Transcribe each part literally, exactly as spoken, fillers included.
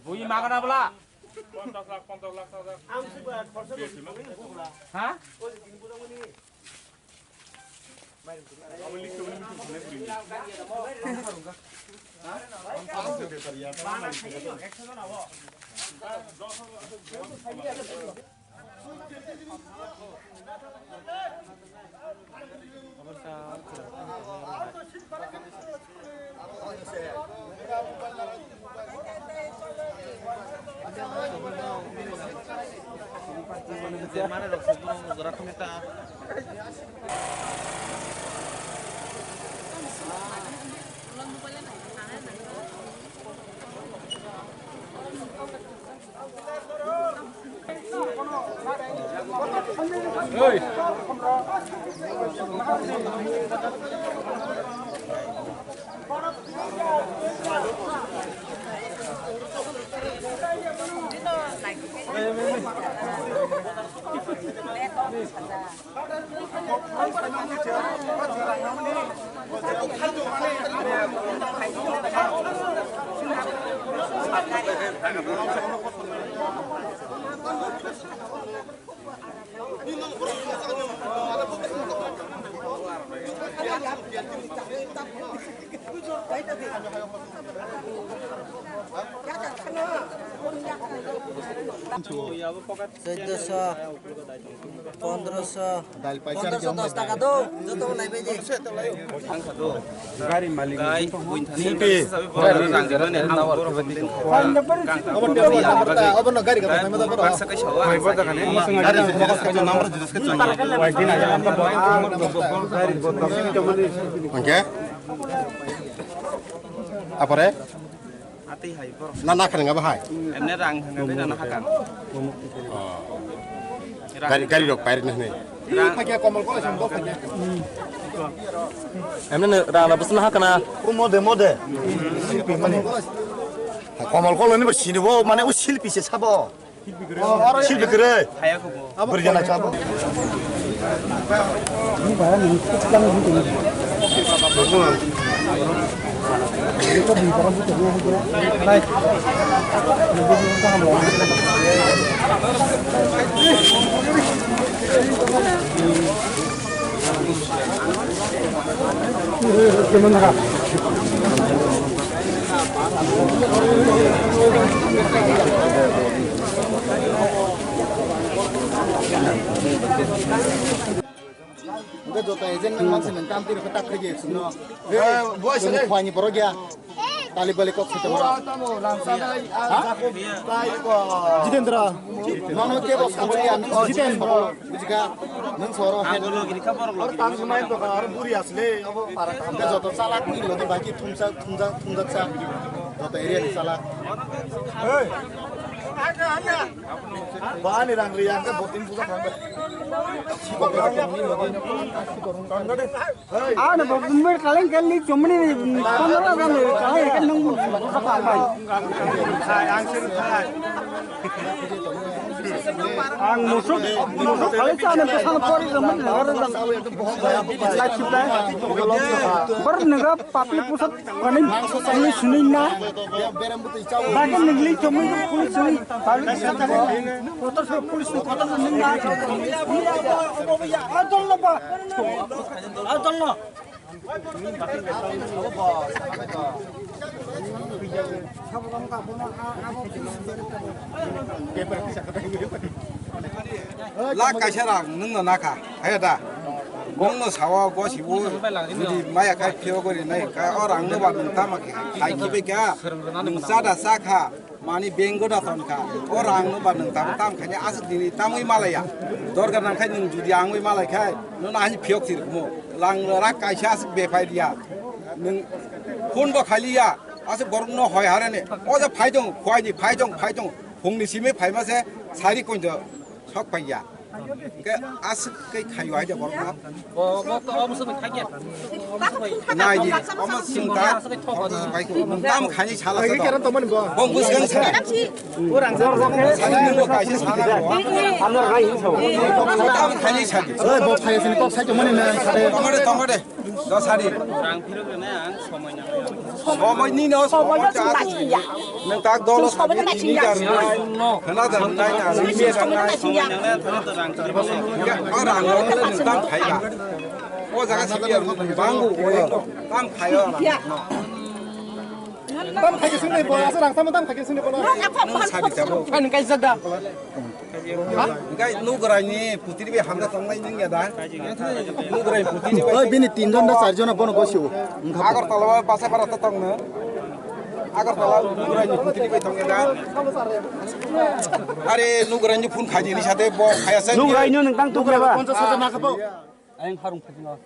Bui magana bla. Ha? Chauddosho, pondrosho, pondrosho dos taka do, joto nai bai di. Gari malik. Gai, buin thani. Obo no gari kata, obo no. Hwnkhe? Apore? Atwi hai borok. Na, na khanang bahai? Emne rang thangna bai nana hakang. Oh. Gari, gari rok pair na hinwi. Rang. Phakya komal kola sam bok phakya. Emne rang na busna hakana. O mode, mode. Silpi mane. Komal kola ni ba sini bo mane o silpi se sabo. Silpi kwrwi. Haya ko bo. Bwrwi jana chabo. Hwnkhe joto agent nang mansi nang tam tiri khe tak khaidi action no. Eh, boy, sini khwani borok ya. Tali bali kok site borok. Tamo, lamsa dai, ah, ha? Jakob, tai, ko. Jitendra. Nono ke boss ka bali ami. Oh, Jiten. Bujika. Nang soro. Ang lo giri ka borok lo. Ar tang sumai to ka, ar buri asle, abo para ka. Hwnkhe joto chalak ni logi baki thumsa, thumsa, thumjaksa. Joto area ni chalak. Hey. Bani rang riya ke botin puja thangbe. Ano bo bumber kaleng kaleng chomni pondro hajar ni kaleng kan nung. Ang musuk musuk kaleng sana pesan pori zaman negara dan. Bar negara papi pusat. Kani police ni na. Bagi nigli chomui police ni. Kotor so police ni kotor so ni na. Adol no ba. Adol no. Lak kaisa rang nung no nakha. Hai da. Nung no sawa gosi bo. Jodi maya khai phio gori nai ka o rang no ba nung tama khai khai ki be ka. Nung cha da cha kha. Mani bengo da ton kha. O rang no ba nung tam tam khai ni asuk dini tamui malaya. Dorga nang khai nung jodi angui malai khai. Nung ani phiok sir mo. Lang rak kaisa asuk be phai dia. Nung phone bo khai liya. Asuk borok no hoi hare ni. O ja phai dong, khwai ni phai dong, phai dong. Phung ni simi phai ma se sari kon jo. Sok paiya. Ke aswk ke khayo aida borok no. Bo, bo to omo sono khaikya. Nai di, omo sing ta. Bai ko, tam khani sala sa. Bong bus kan sa. Sani nung bo kaisa sana. Tam khani sa. Oi, bo phai sini kok sai to mani na sa de. Tongode, tongode. Dosari. Rang phirok rwnai ang somoi nangnai. Somoi ni no somoi no chwng naisingya. Nwng tak dolo somoi no sabi naisingya. Tini dar nai. Hana dar nai na. Somoi no naisingya. Somoi nangnai thani to rang phirok rwnai. Ya, o rang no nwng tam khaiya. O jaga sabi ya bangu o tam khaiya. Tam khai sini bola, asal rang sama tam khai sini bola. Nwng sabi jabo. Kan kai jada. Hingkai nugraini putri bai hamjak tongnai nung ya da? Nugraini putri bai. Oi, bini tinjon da charjon bono gosio. Agartala o basa bara ta tongno. Agartala nugraini putri bai tong ya da? Are nugraini phone khaji ni sate bo khaya sa. Nugraini nung tang tu ba? Ayang harung phaji no.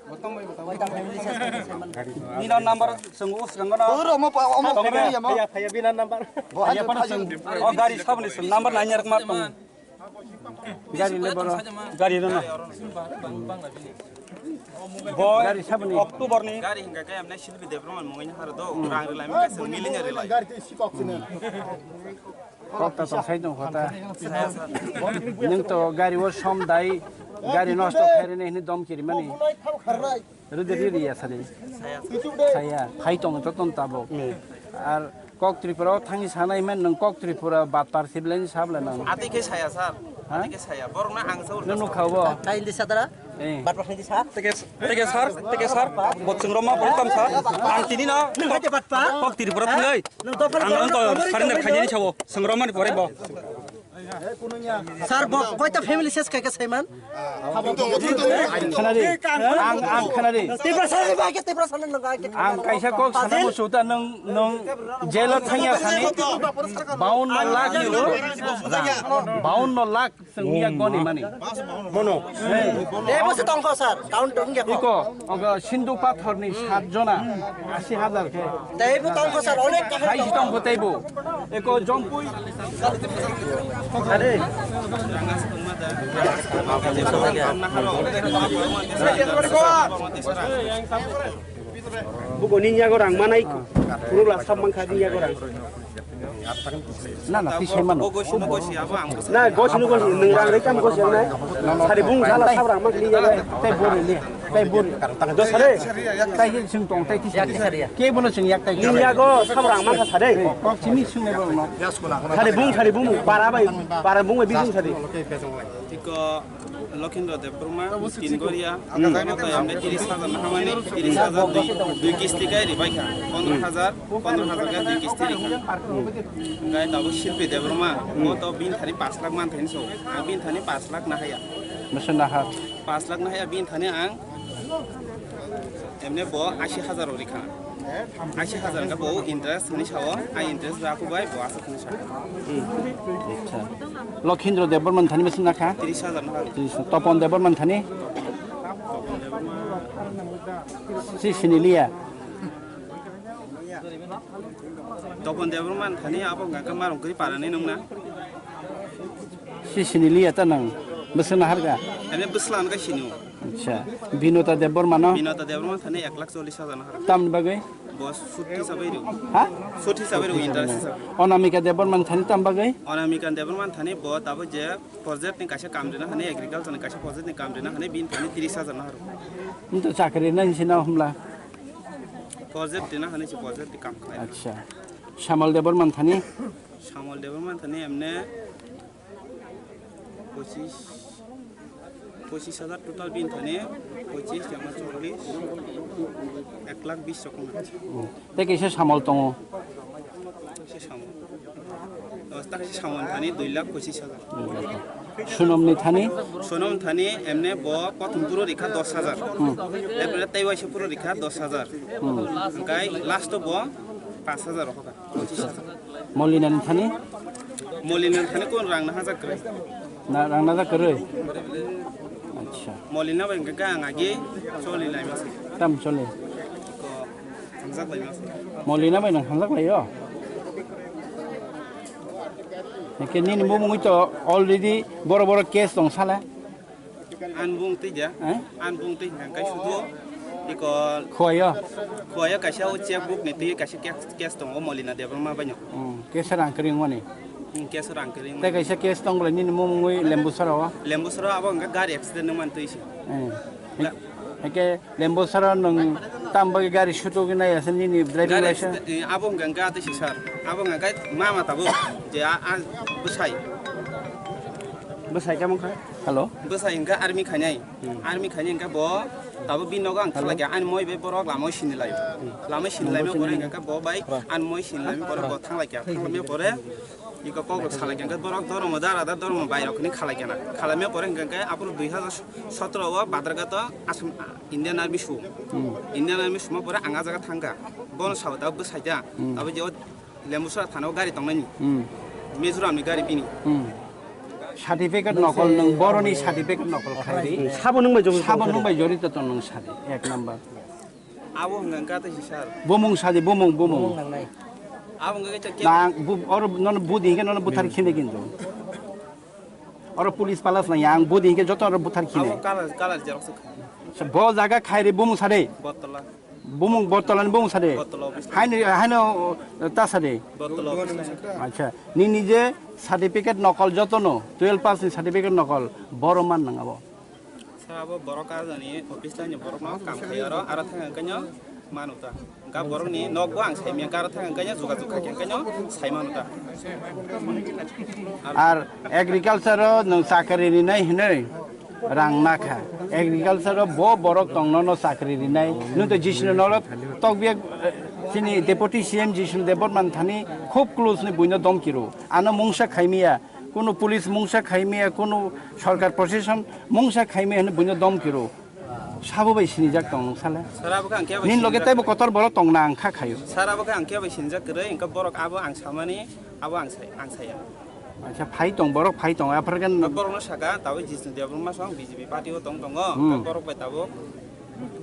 Bini number sung us gangana. Oro mo pa, omo Tong pa, re. Ya mo. Phaya, phaya, bini number. Bo, phaya, phaya. Oh, gari sabni sung number nanya rak mat tong. Gari le boro. Gari no. Bo gari sabni. October ni. Gari hingka kaya amne silbi Debbarma mungin haro do. Rang rilai mi kaisa milinya rilai. Gari te isi kok sini. Kok ta tong sai tong kota. Nwng to gari o som dai. Gari nosto khairene hini dom kiri mani. Rwdi riri ya sadi. Saya, phai tong to ton tabo. Ar kok Tripura o thangi sanai men nwng kok Tripura batar sibleng sabla nang. Ati ke saya, sir. Ha? Ati ke saya. Borok na ang sa Nwng nukha bo. Kain di sadara? Eh. Bat pakhni di sa? Teke, teke sir, teke sir. Bot sung roma pori tam sir. Ang tini na. Nwng hate bat pa? Kok Tripura thilai. Nwng to Ang ang ko surrender khaini sabo. Sung roma ni pore bo. Sir, bo koita family ses khaika saiman? Khanadi, ang, ang khanadi. Tiprasa ni ba ke Tiprasa ni nang ke. Ang kaisa kok sana musuta nung, nung jela thangya sani. Baunno lakh ni o. Baunno lakh sengya goni mani. Bono. Debo se tongkho sir, count dong ya. Iko, oga Sindhu pathor ni sat jona, asi hajar khe. Teibo tongkho sir, onek kaham. Hai tongkho teibo. Eko jompui. Are. Buko ni yago rang manai. Puro la sab mangkha ni yago rang. Na, na, tisai mano. Na, gosi no gosi, nung rang rei kam gosi nai. Sari bung sala sab rang mangkha ni yago. Tei bori le, tei bori. Do sare. Tei sing tong, tei tisai. Ke bono sing yak tei. Ni yago sab rang mangkha sare. Kok sini sung ne bono. Sari bung, sari bung, para bai, para bung bai bising sari. Tiko Lokhindra Debbarma, Tin Goria, hmm, omo to yamde tiris hajar na hamani, tiris hajar dui, dui kisti kai ribai kha, pondro hajar, pondro hajar kai dui kisti rikha. Hingkai tabuk Silpi Debbarma, hmm, omo to bini thani pash lakh man thani so, ang bini thani pash lakh na haya. Masa na ha? Pash lakh na haya bini thani ang. Emne bo ashi hajar ori kha. Ashi hajar ka bo interest ni sao, ai interest ra ko bai bo asa ni sao. Hmm. Acha. Lokhindra Debbarma thani mesin na kha? Tiris hajar na kha. Tiris. Topon Debbarma thani? Topon Debbarma. Si siniliya. Topon Debbarma thani abo ka ka marong kri para ni nung na. Si siniliya ta nang. Mesin na har ka? Emne bwsla na ka sinu. Acha, Binota Debbarma no? Binota Debbarma thani ek lakh chollish hajar na harap. Tamni bagwi? Bo sut hisabai rw. Ha? Sut hisabai rw, interest hisabai. Onamika Debbarma thani tam bagwi? Onamika Debbarma thani bo tabo je project ni kaisa kam rina hani, agriculture ni kaisa project ni kam rina hani, bin thani tiris hajar na harap. Nto chakri na hinsi na humla? Project rina hani si project ni kam khlai. Acha. Samal Debbarma thani? Samal Debbarma thani emne Pochis, pochis hajar total bin thani, pochis jama chollish, ek lakh bis rokong. Tei kaisa samol tongo. Kaisa samol. Dos ta kaisa samol thani dui lakh pochis hajar. Sonom ni thani? Sonom thani emne bo prothom puro rikha dos hajar. Hmm. Erpore tei waisa puro rikha dos hajar. Hmm. Hingkai last o bo pash hajar rokha. Molina ni thani? Molina ni thani kon rang na hajak kwrwi. Na rang na hajak kwrwi? Acha. Molina bai hwnkhe ang agi choli lai masa. Tam choli? Ko hamjak lai masa. Molina bai nang hamjak lai yo? Hwnkhe nini mumungwi to already boro boro case tong sala? An bung twi ja. Eh? An bung twi hwnkha kai sudu iko Khwaya? Khwaya kaisa o checkbook ni twi kaisa case, case tongo Molina Debbarma baino. Hmm, case rang kwrwi wngmani? Hmm, case rang kwrwi wngmani. Tei kaisa case tong bwlai nini mumungwi Lembusara o? Lembusara abo hwnkha gari accident wngmani twi se. Eh. Ga- Hake Lembusara nwng tam bagwi gari sutugwi nai asa nini driving Gari license? accident, eh, abo hwnka hwnkhe atwi si sir. Abo hwnka hwnkhe mama tabuk je a, a bwsai. Bwsai tamo kha? Hello? Bwsai hwnka army khainai. Hmm. Army khainai hwnka bo tabuk bini nogo ang Hello? thalakya ani moi bai borok lamao sinilaio. Hmm. Lamao sinilaima Number pore sini. hwnka hwnkhe bo bai Ra. ani moi sinilaima pore Ra. bo thanglakya. Thanglaima pore Iko kok rok salai khe borok dormo dara da dormo bai rok ni khalai kena. Khalai me pore hwnkhe aphuru dui hazar sotro o Badar Ghat o Assam, Indian Army su. Hmm. Indian Army suma pore ang a jaga thangkha. Bono sao da bwsai da. Hmm. Abo je o Lembusara thana o gari tongnani. Hmm. Mizoram ni gari bini. Hmm. Certificate nokol nwng boroni certificate nokol khairi. Sabo nwng bai jogito Sabo tong nwng bai jorito tong nwng sadi. Ek number. Abo hwnka hwnkhe tei si sir. Bumung sadi, bumung, bumung. Bumung nangnai. Abo hwnka khe chak Nang, bu, oro nono budi hingke nono buthar khine kintu. Oro police palas nang yang budi hingke joto oro buthar khine. Abo color, color xerox kha. Sa bo jaga khairi bumung sade. Bottola. Bumung bottola ni bumung sade. Bottola office. Haino, haino ta sade. Bottola office. Acha, ni nije certificate nokol joto no, twelve pass ni certificate nokol boro man nang abo. Sir, abo borok arjani office laini borok no kam khai aro, aro thang kanya manu ta. Ga borok ni nok bo ang sai miya, aro thang kanya juga juga kanya sai manu ta. Ar agriculture o nwng chakri rinai hinoi rang nakha. Agriculture o bo borok tongno no chakri rinai. Nwng to jisno norok tokbiya, eh, chini deputy C M Jisnu Debbarma thani khub close ni buino domkiro. Ano mungsa khaimiya. Kunu police mungsa khaimiya, kunu sorkar proseson mungsa khaimiya hwnwi buino domkiro. Sabo bai sinijak tong nung sale. Sir, abo khe ang khe bai Nin loge sinijak taibo kwrwi. Kotor borok tong na ang kha khayo. Sir, abo khe ang khe bai sinijak kwrwi, engkhe borok abo ang samani, abo ang sai, ang saya. Acha, phai tong, borok phai tong, aphar khe Borok no saka, tabuk Jisnu Debbarma song B J P party o tong tongo, Hmm. engkhe borok bai tabuk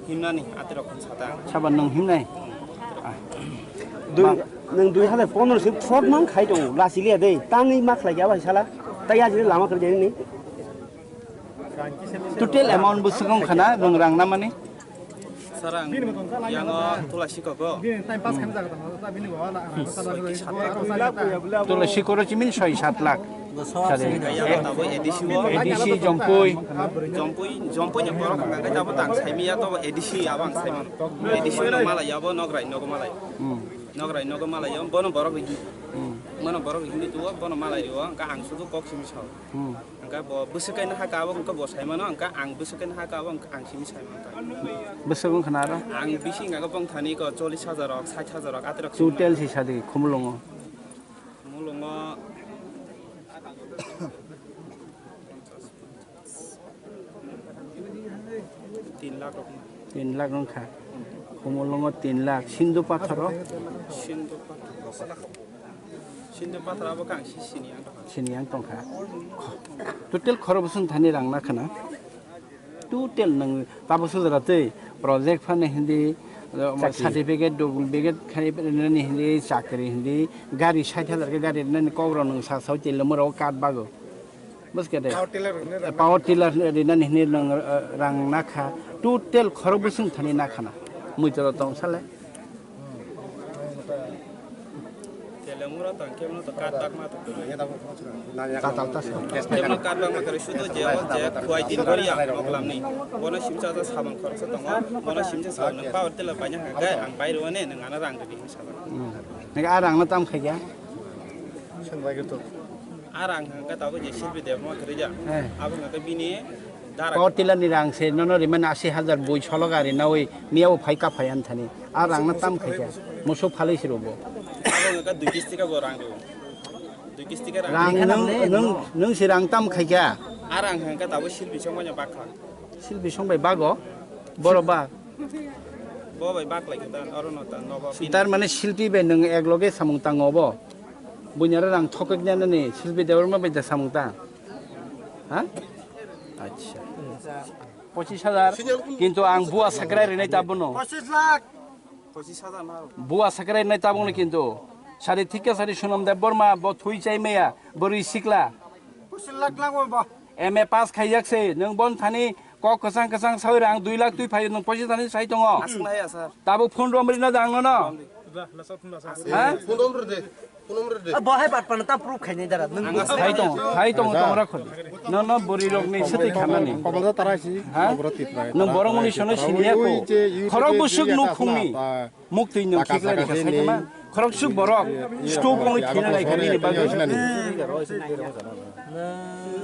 Himnani atirok khe sata. Saba nwng himnai? Ah. Dui, Ma- nwng dui hazar pondro se fraud mang khai tongo, lachiliya de, tangwi ma khlai kha bai sala, tai ajini lama kwrwi jani ni. Total amount bwswk wng khana, nwng rang namani? Sir, ang yango Tulasi kogo. Tulasi koro chimin soi sat lakh. Sari. Kaya tabuk A D C o. A D C Jompui. Jompui, Jompui ni borok hwnka khe tabuk tang saimiya tabuk A D C abo ang saimano. A D C no malai abo nograi nogo malai. Hmm. Nograi nogo malai abo bono borok ri. Hmm. Bono borok ri hinwi tuo bono malai rio hwnka ang sudu kok simi sao. Hmm. Hwnka bo bwswk kaino haka abo hwnka bo saimano hwnka ang bwswk kaino haka abo hwnka ang simi saimano ta. Bwswk wng khna aro? Ang bisi hwnka bong thani ko chollish hajar rok, sait hajar rok, aterok simi Total mano. Si sadi khumulungo. Mulungo Tin lakh rok. Tin lakh wngkha. Khumulungo tin lakh. Sindhu patharo? Sindhu pathar. Sindhu pathar abo kang si sini ang tongkha. Sini ang tongkha. Total khoro bwswng thani rang na khana? Total nang tabo sujara tei project phane hindi, uh, Chakri. Certificate, duplicate khai nani hindi, chakri hindi, gari sait hajar ke gari nani kok rok nang sa sao chilomoro kat bago. Bwskede. Power tiller rinani hinwi nwng, uh, rang nakha. Total khorok bwswng thani nakhana. Muitora tong sale. Telemura tong khe mano to kat bak ma to. Katal ta sa. Khe mano kat bak ma kare sudo je o je khuai din gori ang moklam ni. Bono simcha ta sabon khoroksa tongo. Bono simcha sabon power tiller paina hangkai ang bai rwani nwng ano rang rwdi hinwi sabon. Hmm. Nang a rang no tam khaikya? Sengbai gito. Ar ang hwnka tabuk je Silpi Debbarma kwrwi ja. Eh. Abo hwnka khe bini dara. Power tiller ni rang se nono rimani ashi hajar bui solo gari nawi miya bo phai ka phai an thani. Ar rang no tam khai kha. Musuk phalwi se robo. Abo hwnka dui kisti ka bo rang rw. Dui kisti ka rang. Rang nwng, nwng, nwng se rang tam khai kha. Ar ang hwnka tabuk Silpi song bai bakha. Silpi song bai bago. Boro ba. Bo bai bak lai kha ta oro no ta nogo. Tar mane Silpi bai nwng ek loge samung tango bo. Buini aro rang thokek nani Silpi Debbarma bai da samung ta. Ha? Acha. Pochis hajar, kintu ang bua sakrai rinai ta bono. Pochis lakh. Pochis hajar na. Bua sakrai rinai ta bono kintu. Sari thikya sari Sonam Debbarma bo thui chai maya, bo ri sikla. Pochis lakh lang bo. M A pass khaijak se, nwng bon thani kok kwchang kwchang sawi rang dui lakh twi phaio, nwng pochis thani sai tongo. Aswk nai ya, sir. Tabuk phone rom rina da ang nono. Rom di. Ha? Phone number de. Phone number de. Bo hai bat pana ta proof khainai dara. Nwng hai tong, hai tong, tong rakhon. No, no, bori rok ni swtwi khanani. Pamada tara si. Ha? Nwng borok muni sono siniya ko. Khorok busuk nuk khungni. Muktwi nwng khiklai rikha saikhe ma. Khorok suk borok. Sto pongwi thina lai khani ni bagwi.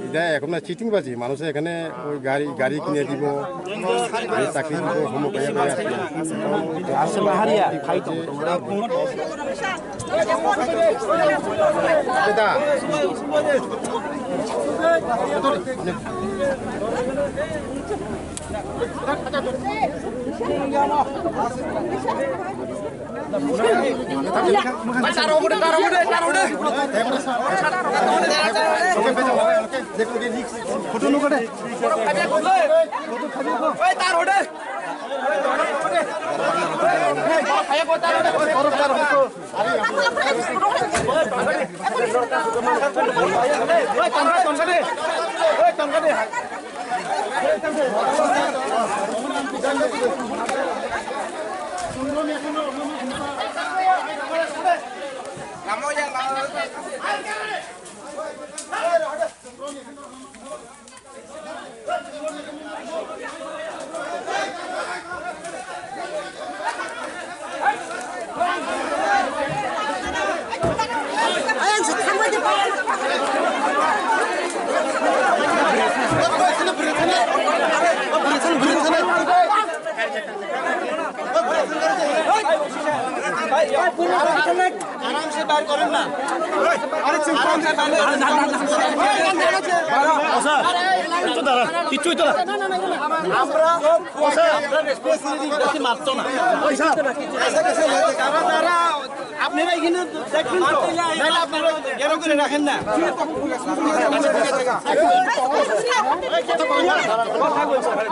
এটা এখন না চিটিং বাজি, মানুষে এখানে ওই গাড়ি, গাড়ি কিনে দিব, গাড়ি চাকরি দিব, অমুক হয়ে যাবে। আসলে হারিয়া, খাই তো। এটা। আরামসে বার করেন না। আরে চুপ করুন। আচ্ছা, একটু দাঁড়া, কিচ্ছুই তো না। আমরা, আমরা রেসপন্সিবিলিটি নিতে মারতো না। ওই স্যার। যারা, যারা, আপনারা এখানে দেখবেন তো, নাহলে আপনারা এরকম করে রাখেন না।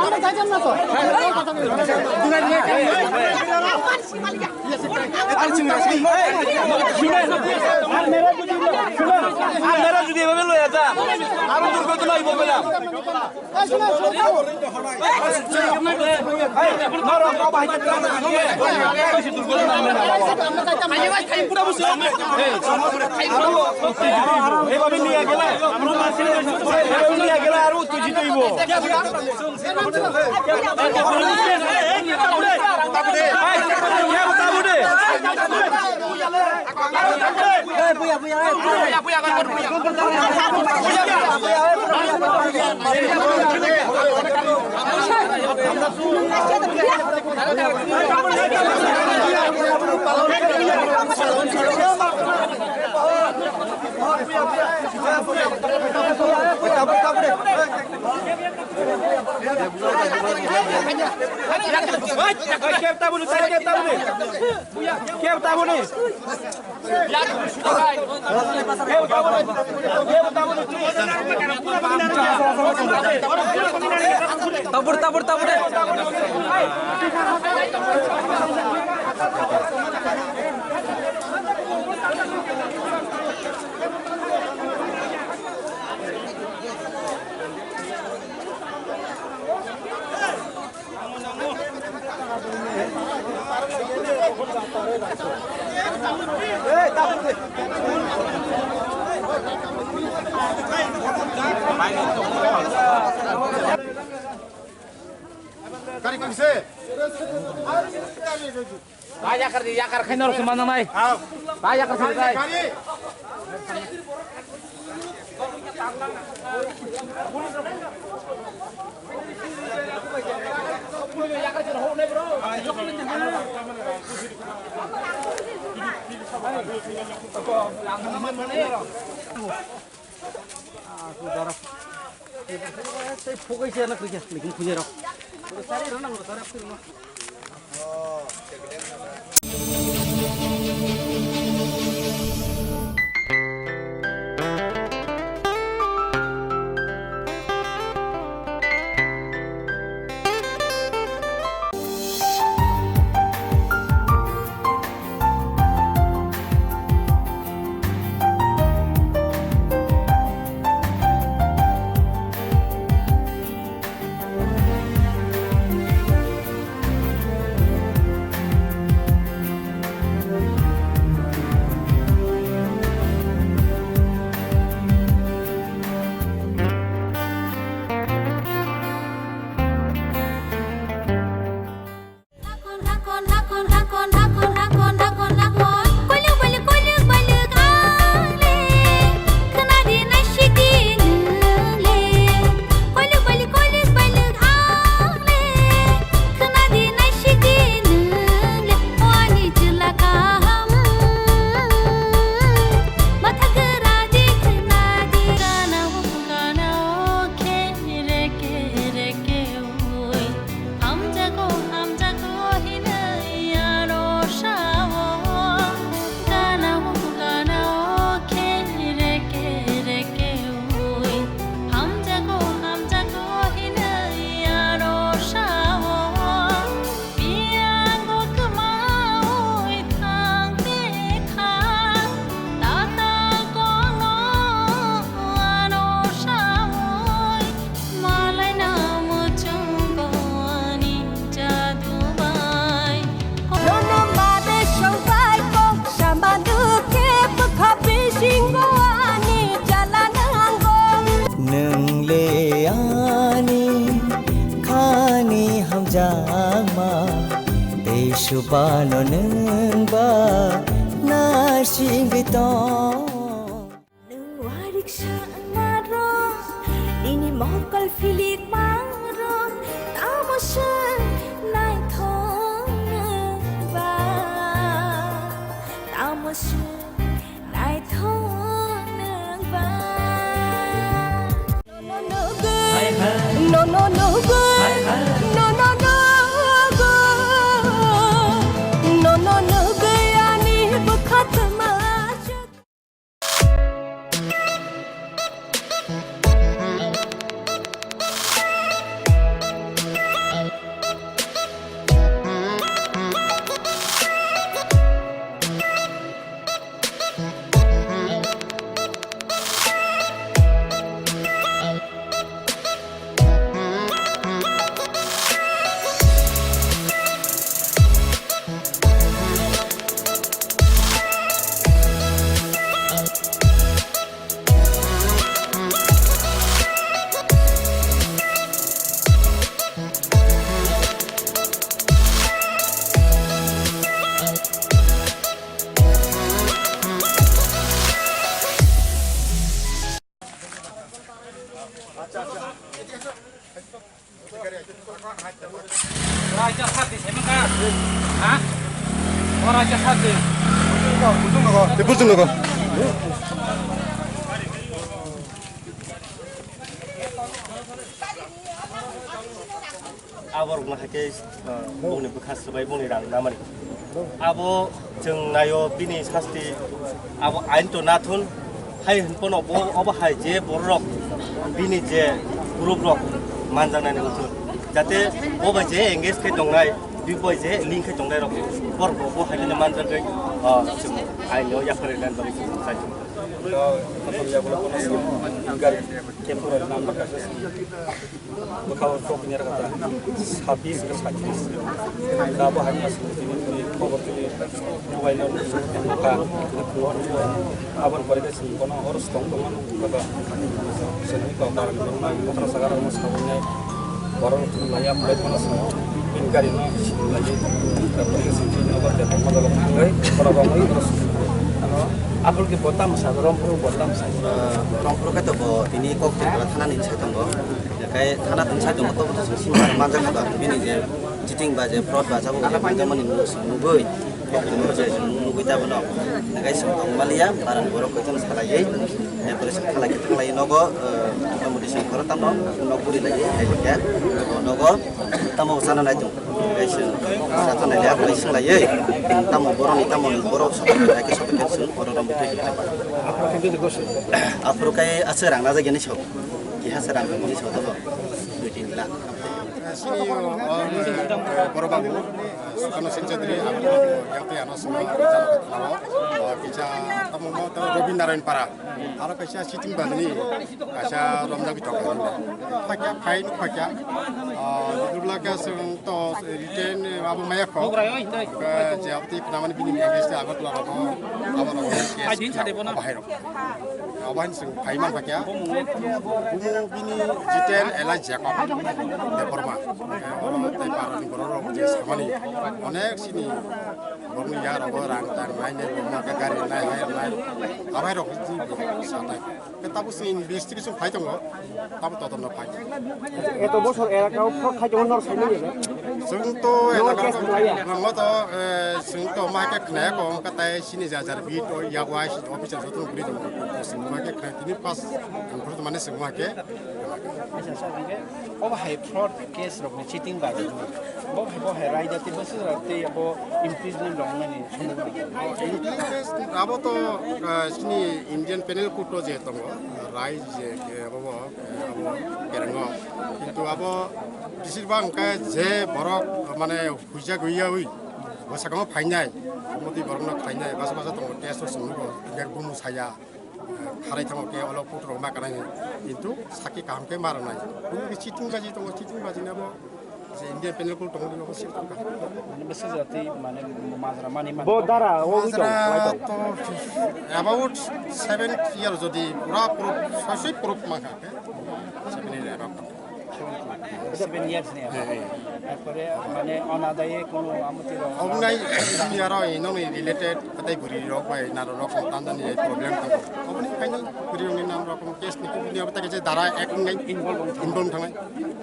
আমরা যাইতাম না তো। শুনো, আপনারা যদি এভাবে লয়ে যান, আরো দুর্ঘটনা হইব বলে। এই, শুনো, শুনো, যাও। এই, মারো, বাবা, হাইটা। এভাবে নিয়ে গেলে, এভাবে নিয়ে গেলে আরো উত্তেজিত হইব। Kep tabuni, kep tabuni. Kep tabuni. Tabur, tabur, tabur. Kari kungse. Ba yakar di, yakar khaino rok se manang nai. Ba yakar se dai. Chubano nwng ba nasingwi tong. Nwng wariksa narwk, nini mokol philik marwk, tamo se naithok nwng ba, tamo se naithok nwng ba. Nono nugwi, nono nugwi, nono nugwi, nono nugwi ani bwkha tma. Raja sati semaka. Ha? O raja sati. Tebul tunggu. Aborokno hai khe, uh, bongni bwkha swbai bongni rang namani. Abo chwng naio bini sasti, abo ain to nathun, hai hwnphano bo obo hai je bororok bini je group rok manjaknani wngthun. Jate bo bai je engage khe tongnai, bini bai je link khe tongnai rok, borok bo, bo hai no manjagwi, uh, chwng ain no yaphar rwnani bagwi chwng sai tongo. Ito, ito yagulo kono gari temporary number kasi. Bwkha o tok ni rwkha ta sabis ka sakis. Da bo hai mas ni ni khobor tini mobile no ka. Aboni pore ke sini kono oros tong tong mano ka. Sini ko karan kono na kotra sagar mo sabun nai. Borok thum laya mole kono sa. Bin gari no sini lagi. Ka pore ke sini no ko te mo da ko ngai. Kono ko ngai oros. Ano, apul ke botam sa, rompru botam sa. Rompru ka to bo tini kok te kala thana ni sai tongo. Kai thana tong sai tongo, tobo to chwng sima manjak kha ba, bini je cheating ba je fraud ba jabo je manjakmani nwng chwng nugwi, kok tongmo je chwng nugwi ta bono. Kai chwng tong maliya, barani borok koi tong salaiwi, hai pore chwng thanglai khe thanglai nogo, eh, mota moti chwng khoro tamo, nok buri laiwi, hai khe nogo tamo chana nai tong. Kai chwng sa thanglai liya, kai chwng laiwi, tamo boroni tamo borok sok hai khe sok khe chwng borok rok butui khe. Aphuru kai aswk rang najak yani sok. Keha se rang ni soto bo. Dui tin lakh. Sini, o, o, borok babu, Sukano Sen Chaudhary, ang yang te ano sima, o, kisa, tamo mo, tamo Robin Narayan Para. Aro kaisa cheating bajini, kaisa romjak bitok. Phakya, phai nuk phakya. O, duduk lakya sung to return, abo maya kho. Ka, je abti pnaman bini English te Agartala rok, abo rok, bahai rok. Abo hai chwng phai man kha kya? Bumu bini Jiten Elijah Jacob Debbarma. Oro tei parani borok rok je samani onek sini borokni ya rogo rang tang nai nai borokno khe gari nai hai nai. Abai rok ji satai. Ke tabu sini investigation phai tongo. Tamo todonto phai. Eto bosor elaka o fraud khai tongo nor saimanya. Chwng to elaka nangma to, eh, chwng to ma khe khnaya ko wngkha tai sini jar jar beat o yago I C officer joto no guri tongo. Chwng ma khe khnai tini pas ang phuru mane chwng ma khe. Acha, sir, hingke obo hai fraud case rok ni cheating ba bo hai bo hai raida tei bwswk rok tei abo imprisonment rok nani. English abo to, ah, chini Indian Penal Code o je tongo, rai je, eh, abo, eh, abo kerengo. Kintu abo bisir bang khe je borok mane huijak huiyawi, bwskango phainai, motwi borokno khlainai, basa basa tongo, test o chwngno bo, hingke bumu saya, eh, kharai thango khe olo code rok ma kanai, kintu sakhi kaham khe ma rwnai. Bumu khe cheating baji tongo, cheating baji ni abo. Je Indian Penal Code tongo, abo sir tongkha. Mane bwswk jati, mane majra mani mani. Bo dara, o wi tong, Majra lai tong. To about seven year jodi pura proof, sasui proof mangkha khe, seven year above. Seven years ni. Tarpore mane onadaye kono amoti rok. Obwnai, bini aro ino ni related, katai buri rok bai naro rok tandan ni problem tongo. Obwnai kaino buri rok ni nam rok case ni bini abo ta kaisa dara ek ngai involve thangnai.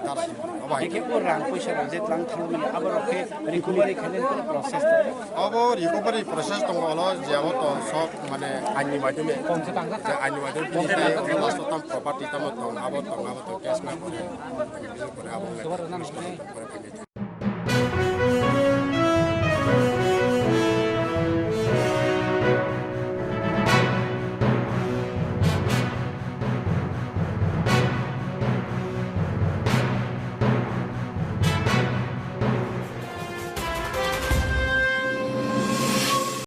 Dara. Obai. Eke ko rang poisa rok je tlang thang mani abo rok khe recovery khainai ko process tongo. Abo recovery process tongo olo je abo to sok mane aini maidhume. Je aini maidhume bini last tam property tamo tong abo tong abo to case na kore. Kore abo ngai.